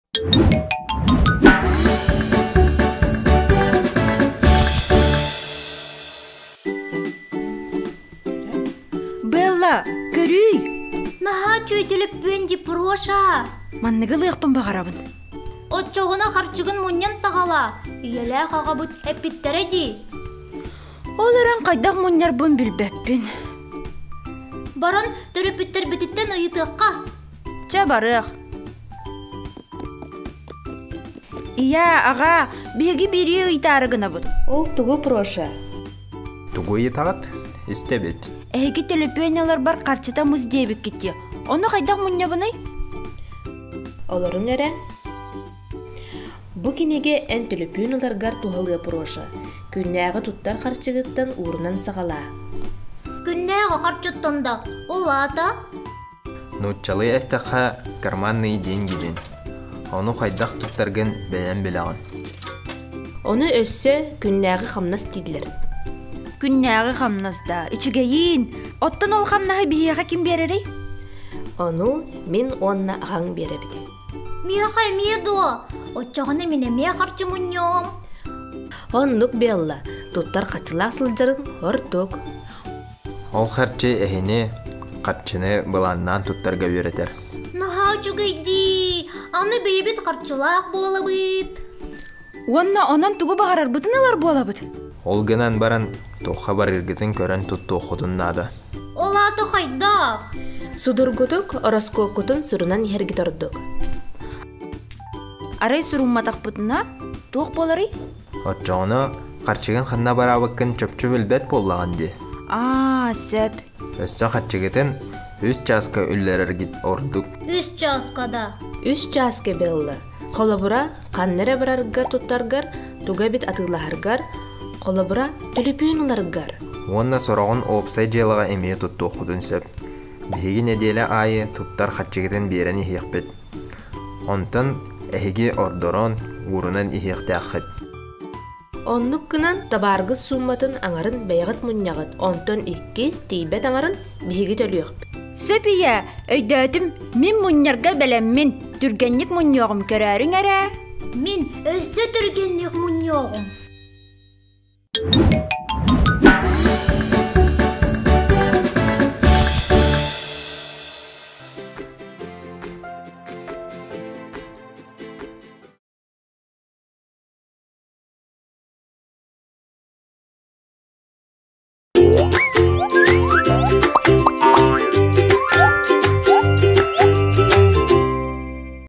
Белла, көрүүй! Наһаа үчүгэй төлөппүөн дии, Проша! Манныгы ылыахпын баҕарабын. Оччоҕуна харчыгын мунньан саҕалаа. Ийэлээх аҕабыт эппиттэрэ дии. Ол эрэн хайдах мунньарбын билбэппин. Баран төрөппүттэрбититтэн ыйытыахха. Чэ, барыах. Ийээ, аҕаа, биһиги биирии ыйытаары гынабыт. Ол тугу Проша? Тугу ыйытаҕыт? Истэбит. Эһиги төлөпүөн ыларбар харчыта мус диэбиккит дии. Ону хайдах мунньабыный? Олоруҥ эрэ. Бу кинигэ эн төлөпүөн ыларгар туһалыа Проша. Күннээҕи туттар харчыгыттан уурунан саҕалаа. Күннээҕи харчыттан да, ол аата? Нууччалыы эттэххэ, карманные деньги диэн. Ону хайдах туттаргын бэйэҥ билэҕин. Ону өссө күннээҕи хамнас дииллэр. Күннээҕи хамнас да, үчүгэйиин. Оттон ол хамнаһы биһиэхэ ким биэрэрий? Ону мин уонна аҕаҥ биэрэбит. Миэхэ эмиэ дуо? Оччоҕуна мин эмиэ харчы мунньуом. Оннук Белла, туттар харчылаах сылдьарын ордук. Ол харчы эһини харчыны былааннаан туттарга үөрэтэр. Наһаа үчүгэй дии! Аны бэйэбит харчылаах буолабыт. Уонна онон тугу баҕарарбытын ылар буолабыт. Ол гынан баран туохха барыыргытын көрөн туттуоххутун наада. Ол аата хайдах? Судургутук ороскуоккутун сурунан иһэргит ордук. Арай сурумматахпытына туох буоларый? Оччоҕуна харчыгын ханна бараабыккын чопчу билбэт буоллаҕын дии. Аа, сөп. Өссө харчыгытын үс чааска үллэрэргит ордук. Үс чааска да. Үс чааска Белла. Холобура, ханна эрэ бараргар туттаргар, тугу эбит атыылаһаргар, холобура, төлөпүөн ыларгар. Уонна сороҕун уопсай дьыалаҕа эмиэ туттуоххутун сөп. Биһиги нэдиэлэ аайы туттар харчыгытын биэрэн иһиэхпит. Онтон эһиги ордорон, уурунан иһиэхтээххит. Оннук гынан табааргыт суумматын аҥарын бэйэҕит мунньаҕыт, онтон иккис тиийбэт аҥарын биһиги төлүөхпүт. Сөп ийэ, өйдөөтүм, мин мунньарга бэлэммин, түргэнник мунньуоҕум көрөөрүҥ эрэ. Мин өссө түргэнник мунньуоҕум.